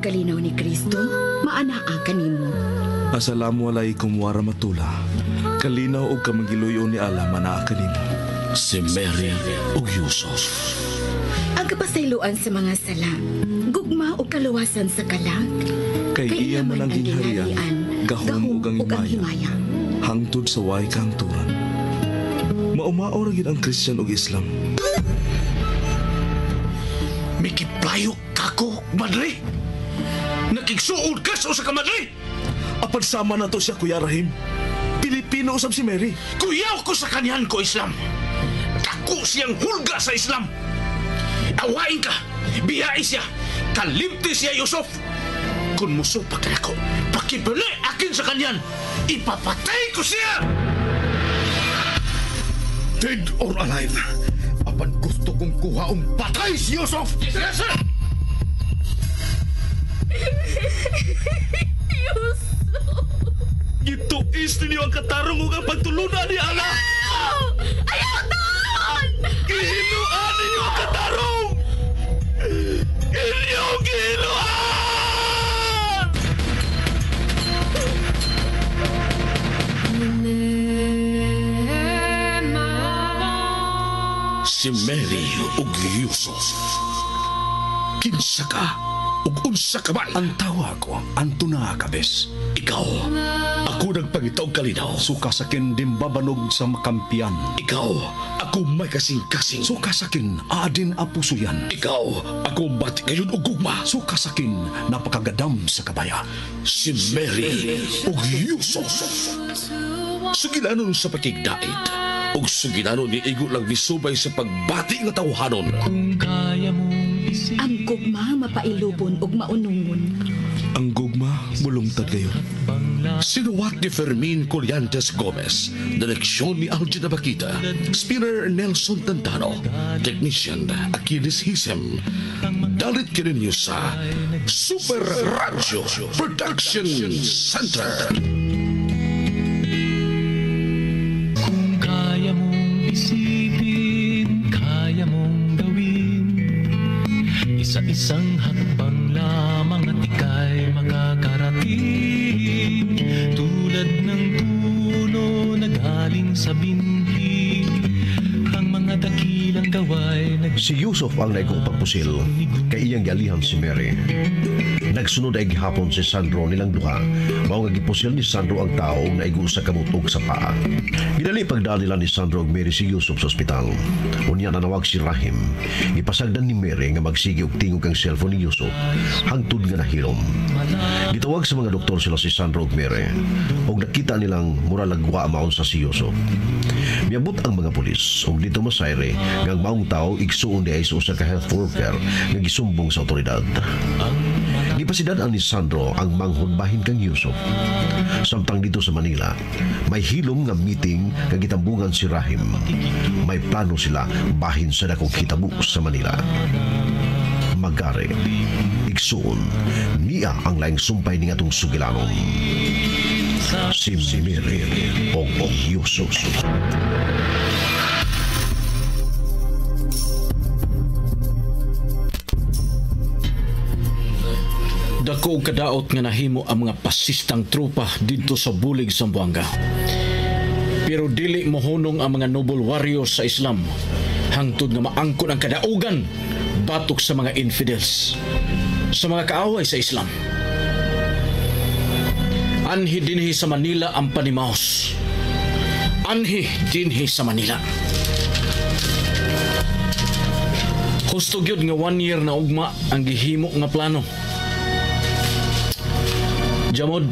Kalinaw ni Kristo, maanaa kanimo. Assalamu alaikum warahmatullah. Kalinaw og kamangiluyo ni Allah manaa kanimo. Si Mary ug Yusuf. Ang kapasayloan sa mga sala, gugma ug kaluwasan sa kalag. Kay iya man ang gingharian, gahom ug ang himaya. Hangtod sa way kahangturan. Maumao ra gyud ang Christian ug Islam. Mikiplayo kako, madre. Nakigsuod ka sa usa ka madre. Apan sama na to siya, Kuya Rahim. Pilipino usab si Mary. Kuyaw ko sa kanyan ko, Islam. Dako siyang hulga sa Islam. Awain ka, biyai siya, kalimti siya, Yusuf. Kung musupak ka nako, pakibali akin sa kanyan, ipapatay ko siya! Dead or alive, apan gusto kong kuhaong patay si Yusuf! Yes, sir! Gituis ninyo ang katarong ug ang pagtulunan ni Allah. Ayaw taon! Gihinuan ninyo ang katarong! Inyong gihinuan! Si Mary ug Yusuf. Kinsa ka ug unsa ka man? Ang tawa ko, Antona Cabes. Ikaw, ako nagpangita og kalinaw. Suka sakin dimbabanog sa makampiyan. Ikaw, ako may kasing-kasing. Suka sakin adin apusuyan. Ikaw, ako bati ngayon og gugma. Suka sakin napakagadam sa kabaya. Si Mary ug Yusuf. Sugilanon sa pakigdait ug sugilanon ni igo lang misubay sa pagbati nga tawhanon. Ang gugma mapailubon ug maunungon. Ang gugma mulungtad kayo. Sinuwat ni Fermin Collantes Gomez, direksyon ni Algin Abakita, spinner Nelson Tantano, technician Achilles Hisem. Dalit kininyo sa Super Radio Production Center. Kung kaya mong isipin, kaya mong gawin. Isa-isang hakbang lamang at ika'y makakarating. Tulad ng puno na galing sa binhi, ang mga dakilang gaway nag Si Yusuf ang naigong pagpusil kay iyang galihan si Mary. Nagsunod ay gihapon si Sandro nilang duha. Mao nga gipusil ni Sandro ang tao ug naigo sa kamot ug sa paa. Gidali pagdala nila ni Sandro ug Mary si Yusuf sa ospital. Unya nanawag si Rahim. Gipasagdan ni Mary nga magsige og tingog ang cellphone ni Yusuf hangtod nga nahilom. Gitawag sa mga doktor sila si Sandro ug Mary ug nakita nilang mura lagwa maunsa si Yusuf. Miabot ang mga pulis ug dito masayre nga ang maong tao igsuon di ay sa usa ka health worker nga gisumbong sa otoridad. Gipasidad-an ni Sandro ang manghod bahin kang Yusuf. Samtang dito sa Manila, may hilom nga meeting nga gitambungan si Rahim. May plano sila bahin sa dakong hitabo sa Manila. Magare, igsuon, niya ang laing sumpay ni atong sugilanon. Si Mary og Yusuf. Dako og kadaot nga nahimo ang mga pasistang tropa didto sa Bulig, Zamboanga. Pero dili mohunong ang mga noble warriors sa Islam hangtod nga maangkon ang kadaugan batok sa mga infidels, sa mga kaaway sa Islam. Anhi dinhi sa Manila ang panimaos. Anhi dinhi sa Manila. Husto gyud nga 1 year na ugma ang gihimo nga plano. Jamod,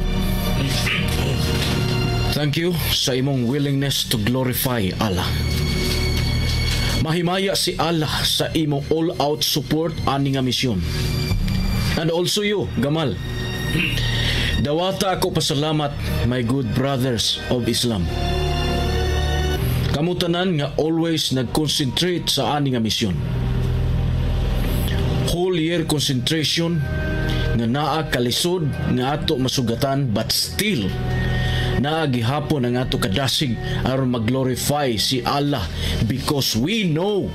thank you sa imong willingness to glorify Allah. Mahimaya si Allah sa imong all-out support ani nga misyon. And also you, Gamal. Dawata ako pasalamat, my good brothers of Islam. Kamutanan nga always nag-concentrate sa ani nga misyon. Whole year concentration nga naa kalisod nga ato masugatan, but still naa gihapon ang ato kadasig aron mag-glorify si Allah, because we know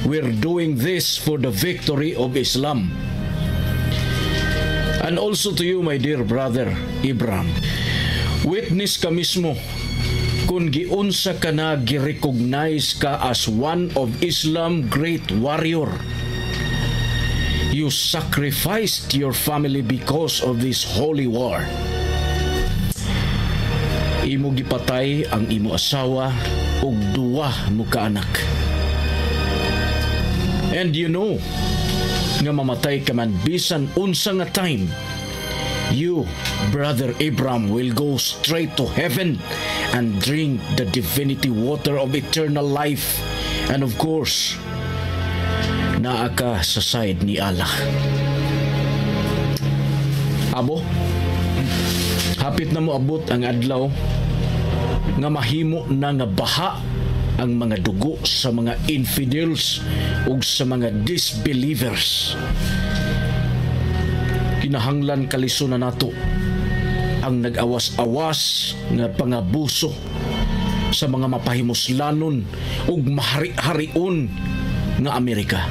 we're doing this for the victory of Islam. And also to you, my dear brother, Ibram. Witness ka mismo kung giunsa ka na gi-recognize ka as one of Islam great warrior. You sacrificed your family because of this holy war. Imo gipatay ang imo asawa ug duwa mo ka anak. And you know nga mamatay ka man bisan unsa nga time, you, Brother Abram, will go straight to heaven and drink the divinity water of eternal life. And of course, naa ka sa side ni Allah. Abo, hapit na mo abot ang adlaw nga mahimo na nga baha ang mga dugo sa mga infidels ug sa mga disbelievers. Kinahanglan kaliso na nato ang nag-awas-awas nga pangabuso sa mga mapahimuslanon ug mahari-harion nga Amerika.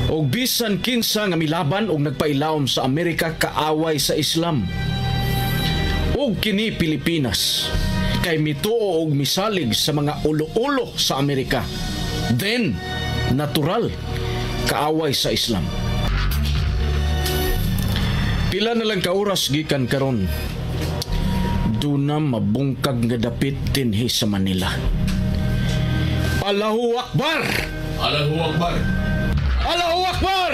Og bisan kinsa nga milaban og nagpailawom sa Amerika kaaway sa Islam. Og kini Pilipinas kay mituo og misalig sa mga ulo-ulo sa Amerika. Then, natural, kaaway sa Islam. Pila na lang ka oras gikan karon, duna mabungkag nga dapit dinhi sa Manila. Allahu Akbar! Allahu Akbar! Allahu Akbar!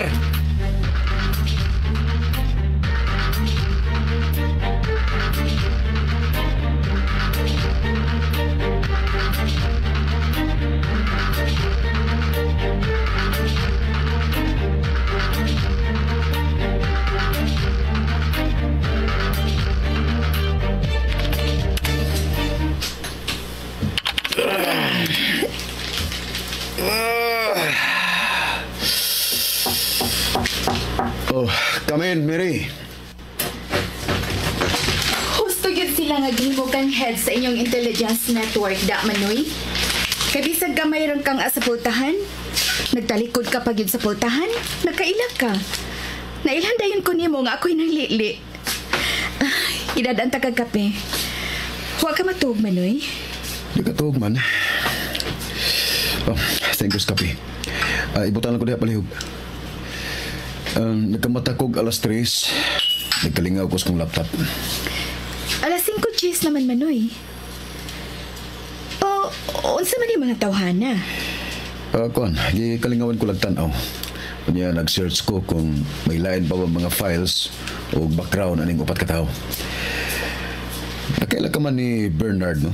Oh, come in, Mary. Husto yun sila nga gihimo kang head sa inyong intelligence network, da Manoy. Kay bisag gamay rang kang asa pultahan, nagtalikod ka pag yun sa pultahan, nagkaila ka. Nailhan dayon ko nimo nga ako'y nanglili. Idadaan ta kag kape. Huwag ka matuog, Manoy. Di ka tuog man. Oh, thank you, kape. Ibutan lang ko diha palihog. Nagkamata kog alas 3. Nagkalingaw ko sa kong laptop. Alas 5 cheese naman, Manoy. O, unsa man yung mga tawhana? Kuan, gikalingawan ko lang tan-aw. Kunya, nag-search ko kung may lain pa ba mga files o background aning upat ka tawo. Nakaila ka man ni Bernard, no?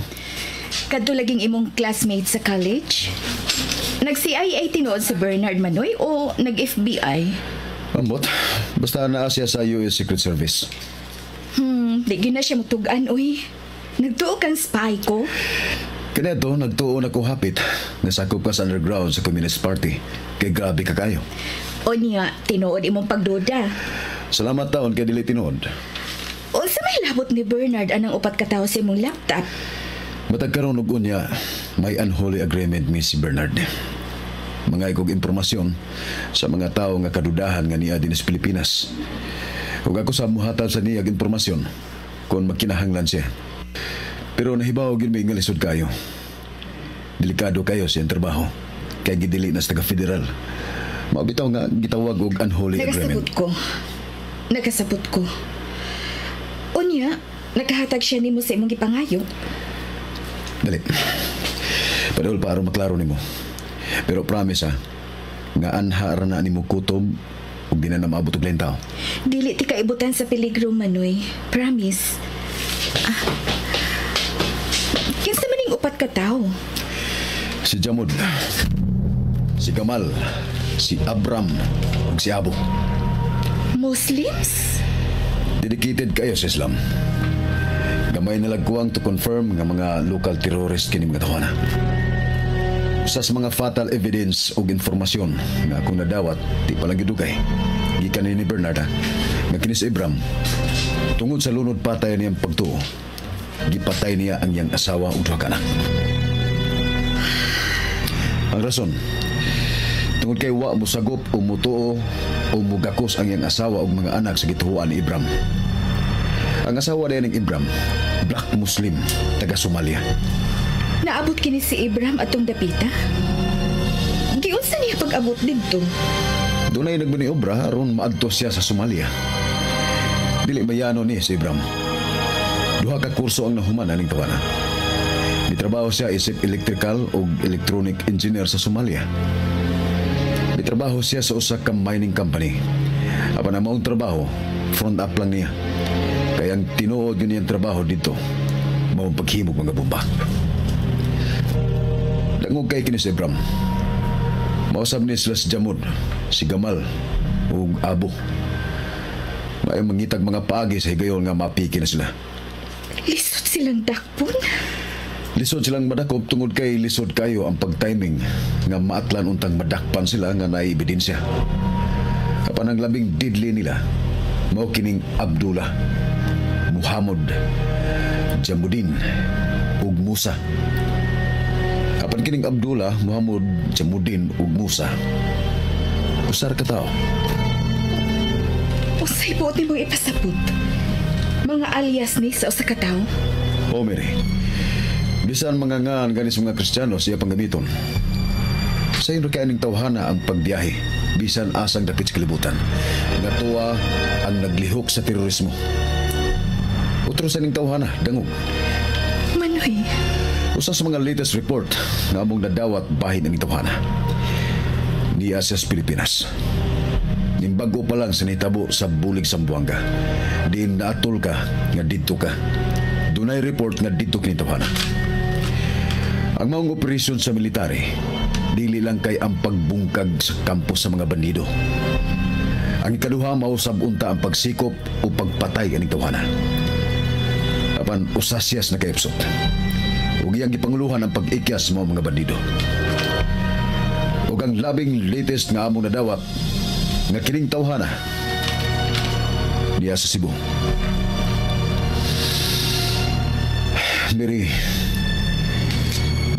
Kadto laging imong classmate sa college? Nag-CIA tinuod si Bernard, Manoy, o nag-FBI? Ambot, basta naa siya sa US Secret Service. Di gyud na siya mutug-an, uy. Nagtuo kang spy ko? Kineto, nagtuo na ko hapit. Nasakop ka sa underground sa Communist Party. Kay grabe ka kayo. O niya, tinuod imong pagduda. Salamat taon kay dili tinuod. Unsa may labot ni Bernard anang upat ka tawo sa imong laptop? Matag karon og unya, may unholy agreement mi si Bernard. Mga ikog impormasyon sa mga tao nga kadudahan nga niya din sa Pilipinas. Ug ako sa muhatag sa niyag impormasyon kung magkinahanglan siya. Pero nahibaw gyud mi nga lisod kayo. Delikado kayo sa iyang trabaho. Kay gidili na sa taga-federal. Mao bitaw nga gitawag og unholy agreement. Nakasabot ko. Unya, nakahatag siya nimo sa imong gipangayo. Dali. Padol pa aron maklaro nimo. Pero promise ha, nga anha ra na nimo kutob ug di na maabot og lain tao. Dili ti kaibutan sa peligro, Manoy. Promise. Kinsa man ning upat ka tawo? Si Jamud, si Gamal, si Abram, ug si Abu. Muslims? Dedicated kayo sa Islam. Gamay nalagkuang to confirm nga mga local terrorist kini mga tawana. Usa sa mga fatal evidence og informasyon nga akong nadawat di pa lang gidugay. Gikan ni Bernard ha, nga kini si Ibram, tungod sa lunod patay niyang pagtuo, gipatay niya ang iyang asawa ug duha ka anak. Ang rason, Tungod kay wa mosagop o mutuo o mugakos ang iyang asawa ug mga anak sa gituohan ni Ibram. Ang asawa niya ng Ibram, Black Muslim, taga Somalia. Naabot kini si Ibram atong dapita? Giunsa niya pag-abot didto? Dunay nagmaniobra aron maadto siya sa Somalia. Dili mayano ni si Ibram. Duha ka kurso ang nahuman aning tawana. Mitrabaho siya isip electrical o electronic engineer sa Somalia. Mitrabaho siya sa usa ka mining company. Apan ang maong trabaho, front up lang niya. Kaya ang tinuod yun niyang trabaho dito, maong paghimog mga bomba. Dangog kay kini si Ibram. Mausab ni sila si Jamud, si Gamal, ug Abo. May mangitag mga paagi sa higayon nga mapiki na sila. Lisod silang dakpon? Lisod silang madakop tungod kay lisod kayo ang pagtiming nga maatlan untang madakpan sila nga naay ebidensya. Apan ang labing deadly nila, mao kining Abdullah, Muhammad, Jamudin ug Musa. Apan kining Abdullah, Muhammad, Jamudin ug Musa, usar ka tao. Usay buot nimong ipasabot? Mga alias ni sa usa ka tawo? O Mary, bisan mga ngan ganis mga Kristiyano siya panggamiton. Sa inyo kay aning tawhana ang pagbiyahe, bisan asang dapit sa kalibutan. Nga tuwa ang naglihok sa terorismo. Utro sa ning tawhana, dangog. Manoy. Usa sa mga latest report nga among nadawat bahin ang tawhana. Niya sa Pilipinas. Nimbago pa lang sa nitabo sa Bulig Zamboanga. Diin naatol ka nga didto ka. Dunay report nga didto kini tawhana. Ang maong operasyon sa military, dili lang kay ang pagbungkag sa kampo sa mga bandido. Ang ikaduha mausab unta ang pagsikop o pagpatay aning tawhana. Apan usa siyas nakaipsot. Ug iyang gipanguluhan ang pag-ikyas sa mga bandido. Ug ang labing latest nga among nadawat nga kining tawhana niya sa Cebu. Mary,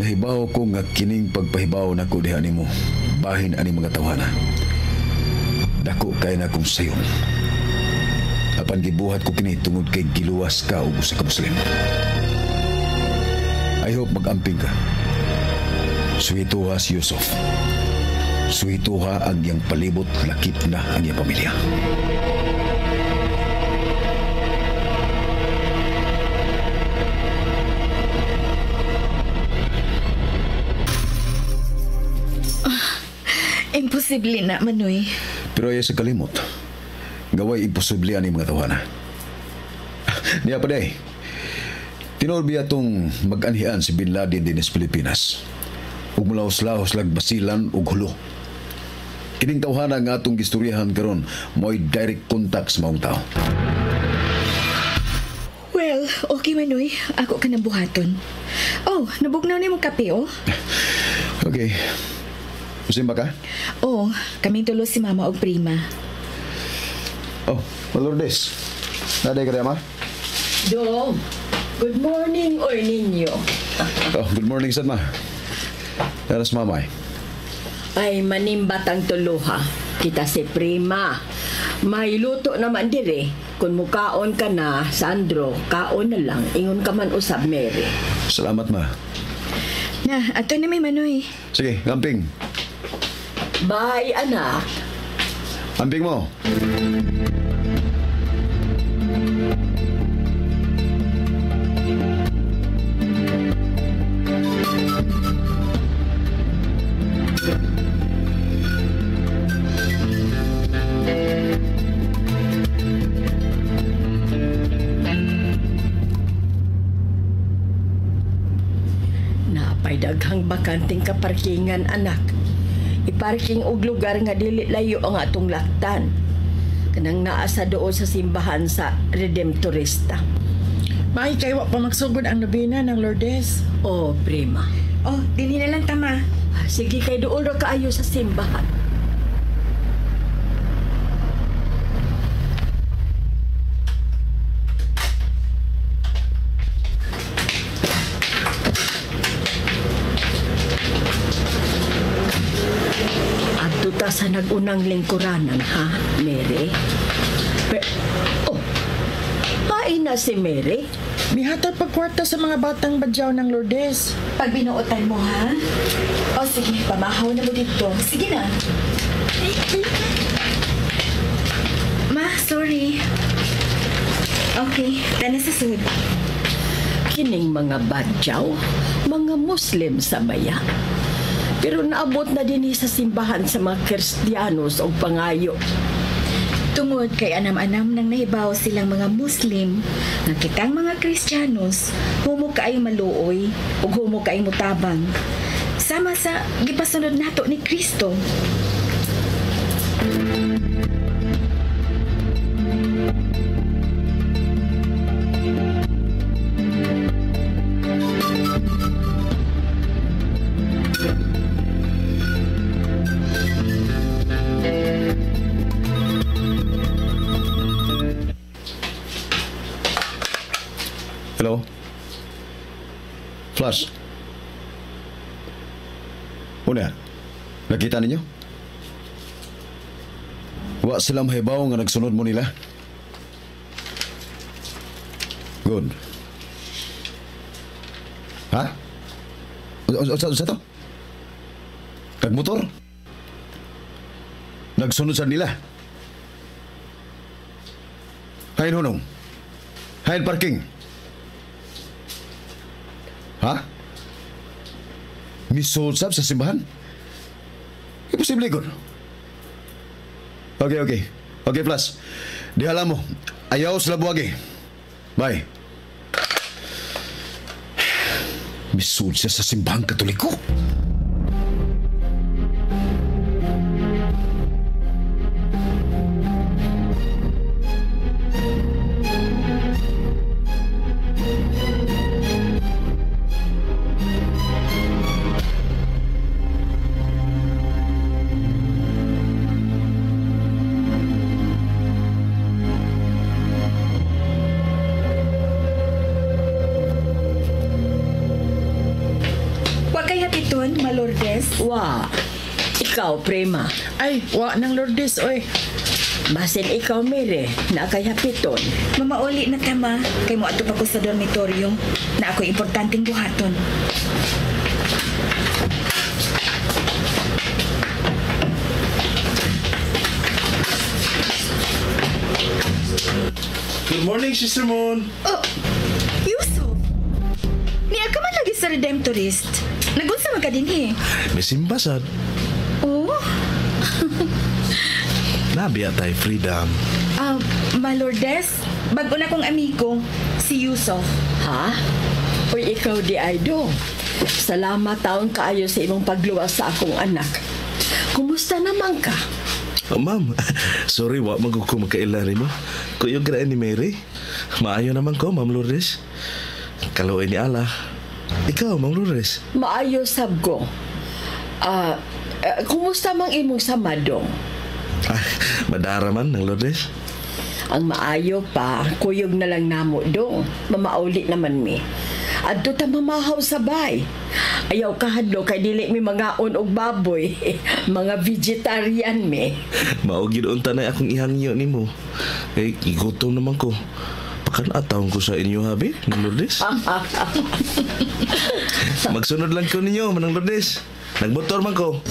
nahibaw ko nga kining pagpahibaw nako diha nimo bahin ani mga tawhana. Dako kay na kong sayon. Apan gibuhat ko kini tungod kay giluwas ka og usa ka Muslim. I hope mag-amping ka. Suwituha si Yusuf. Suwituha ang iyang palibot, lakip na ang iyang pamilya. Imposible na, Manoy. Pero ay sa kalimot. Gaway imposible ani mga tawhana. Niya pa day. Tinuod biya tong mag-anhian si Bin Laden din sa Pilipinas. Ug mulaos-laos lag basilan ug hulo. Kining tawhana nga atong gistoryahan karon mo'y direct contact sa maong tao. Well, okay Manoy, ako ka nang buhaton. Oh, nabugnaw ni mo kape, oh. Okay. Musimba ka? Oo, kaming tulo si Mama og prima. Oh, Lourdes. Naday ka rin, Ma? Dong, good morning, oy ninyo. Oh, good morning, sad, Ma. Taras, Mama, eh. Ay, manimbat ang tuluha. Kita si Prima. May luto naman dire. Kung mukaon ka na, Sandro, kaon na lang. Ingon ka man usab, Mary. Salamat, Ma. Na, ato na may Manoy. Sige, gamping. Bye, anak. Amping mo. Napay daghang bakanting kaparkingan, anak. Iparking og lugar nga dili layo ang atong laktan. Kanang naa sa doon sa simbahan sa Redemptorista. May kay wa pa magsugod ang nobena ng Lourdes. Oh, prima. Oh, dili na lang tama. Sige kay doon ra kaayo sa simbahan. Nag-unang lingkuranan, ha, Mary? Oh, hain na si Mary. Mihatag pagkwarta sa mga batang badyaw ng Lourdes. Pag binuotan mo, ha? O sige, pamahaw na mo dito. Sige na. Ma, sorry. Okay, tana sa sud. Kining mga badyaw, mga Muslim sa baya. Pero naabot na din sa simbahan sa mga Kristiyanos o pangayo. Tungod kay anam-anam nang nahibaw silang mga Muslim, nga kitang mga Kristiyanos, humo kaayo maluoy ug humo kaayo mutabang. Sama sa gipasunod nato ni Kristo. Hello? Flash. Una, nakita ninyo? Wa sila mahibaw nga nagsunod mo nila. Good. Ha? Unsa to? Nagmotor? Nagsunod sa nila? Hain hunong? Hain parking? Ha? Misod sab sa simbahan? Imposible ko. Okay, okay. Okay, Flash. Dihala mo. Ayaw sila buwagi. Bye. Misod siya sa simbahang Katoliko. Wa, ikaw, Prima. Ay, wa ng Lourdes, oy. Basin ikaw, Mary, na kay hapiton. Mamauli na tama, kay mo ato pa ko sa dormitoryo, na ako'y importanteng buhaton. Good morning, Sister Moon. Oh, Yusuf. Niya ka man lagi sa Redemptorist. Nagunsa man ka din eh. Misimba sad. Oh? Nabiya tayo freedom. Ma Lourdes, bago na kong amigo, si Yusuf. Ha? Uy, ikaw di ay do. Salamat taon kaayo sa imong pagluwas sa akong anak. Kumusta naman ka? Oh, ma'am, sorry wa man ko makaila nimo. Kuyog ra ni Mary. Maayo naman ko, Ma'am Lourdes. Kaluoy ni Allah. Ikaw, Ma'am Lourdes. Maayo sab ko. Kumusta mang imong samadong? Madara man ng Lourdes. Ang maayo pa, kuyog na lang namo dong. Mamauli naman mi. Adto ta mamahaw sabay. Ayaw kahadlo kay dili mi mangaon og baboy. Mga vegetarian mi. Mao gyud unta na akong ihangyo nimo. Kay igutom naman ko. Pakan-atawon ko sa inyo habi, Mang Lourdes. Magsunod lang ko ninyo, Manang Lourdes. Nagmotor man ko.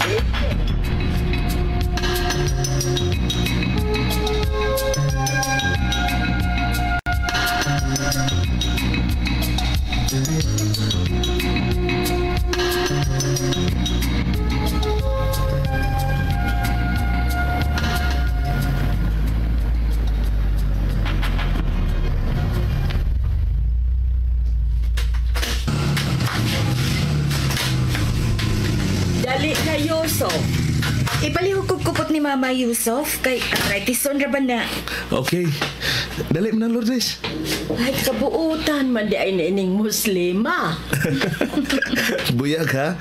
Dali na, Yusuf. Ipalihog kog kupot ni Mama Yusuf kay arthritison ra ba na. Okay. Dali man, Lourdes. Ay, kabuutan man di ay niining Muslima. Buyag ha?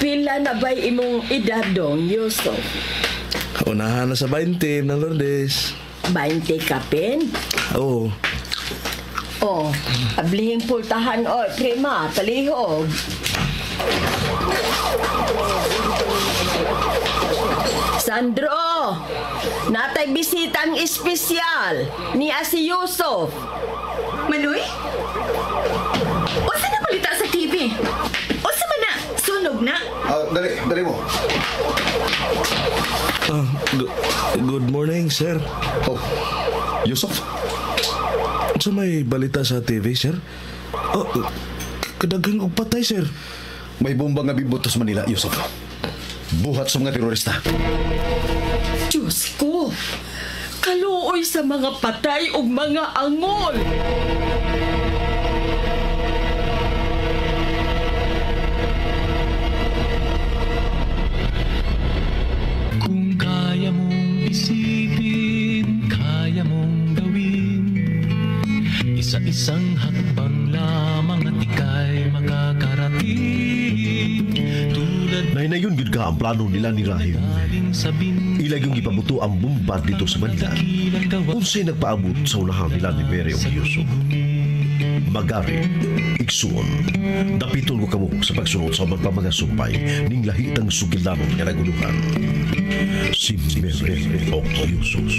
Pila na ba'y imong edad dong, Yusuf? Unahan na sa 20, Nang Lourdes. 20 kapin? Oo. Oh, ablihing pultahan o, prima, palihog. Sandro! Natay bisitang espesyal ni si Yusuf. Manoy? Unsa na balita sa TV? Unsa man na? Sunog na? Dali, dali mo. Good morning, sir. Oh, Yusuf? Unsa may balita sa TV, sir? Oh, kadaghang og patay, sir. May bomba nga bibuto sa Manila, Yusuf. Buhat sa mga terorista. Diyos ko! Kaluoy sa mga patay ug mga angol! Kung kaya mong isipin, kaya mong gawin. Isa-isang hakbang lamang at ika'y makakarating. Tulad Nahinayon gyud ka ang plano nila ni Rahim. galing sa binhi, Ilag yung gipabuto ang bomba dito sa Manila. dakilang gawa Unsay nagpaabot sa unahan nila ni Mary ug Yusuf. Magari, igsuon, dapiton ko kamo sa pagsunod sa ubang pa mga sumpay ning lahitang sugilanon nga naguluhan. Si Mary o Yusuf.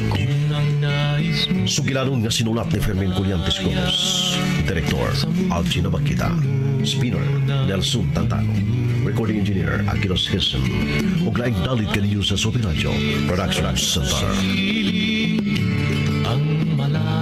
ang nais mo. Sugilanon nga sinulat ni Fermin Collantes Gomez. Director, Algina Makita. Spinner, Nelson Tantano. Recording Engineer, Aquilos Hison. Ug laing dalit kaniyo sa Sopi Radio Production Center. Ang malaya.